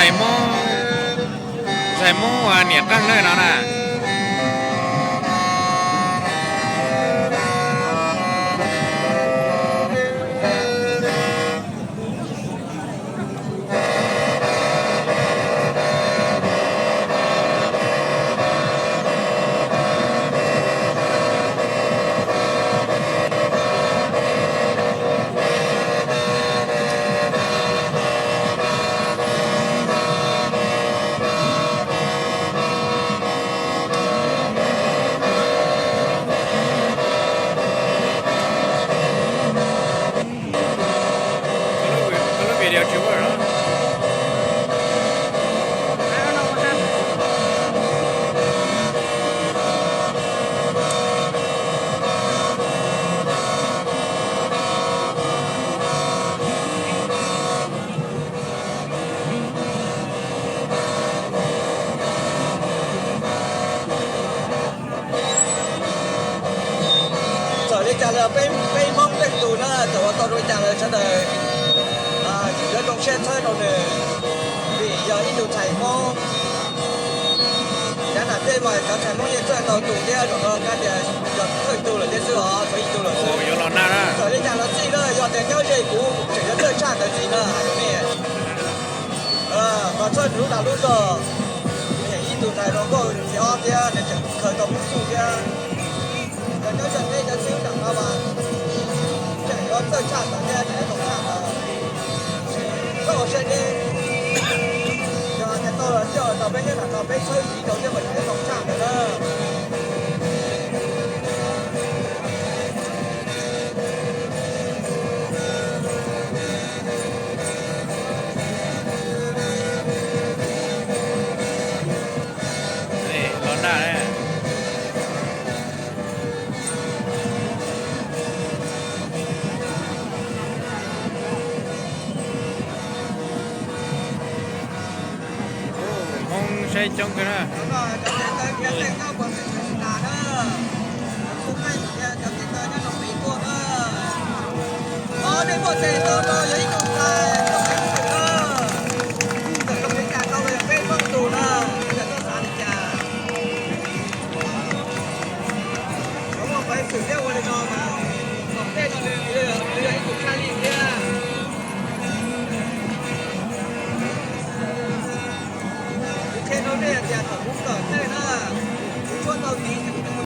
Ntxhais Hmoob, ntxhais Hmoob uas niam qeej na no na. Koj lub video tsis ua na. Txawm li cas los peb, peb Hmoob tej tus na, txawm ua tau zoo li cas los sawv daws yuav zoo siab txhawb rau nws, vim yog ib tug ntxhais Hmoob. Yav nram tej mas cov ntxhais Hmoob yeej txawj ntau tus thiab, zaum no kab tias yog thawj tug lawm thiab xwb os, txawm ib tug lawm xwb. Txawm li cas los txij na, yog tias nyob ze kuv tseem yuav txawj tshaj ntawd txiv na, hais rau nej. Mas txhawb nws lub dag lub zog, nws yog ib tug ntxhais zoo nkauj txiv ob thiab nws tseem khaws tau Hmoob txuj thiab. Cov nyob ze teb cov txhib nram no mas tseem yuav txawj tshaj ntawd thiab, tseem yuav zoo tshaj ntawd. Koj ua siab deb, yog tias tau los coj los rau peb nyob nram no peb txhawb ntxiv rau thiab mas tseem yuav zoo tshaj ntawd na. Los naj. Hmoob saib coob kawg na. Nej muaj tes tau rau yog ib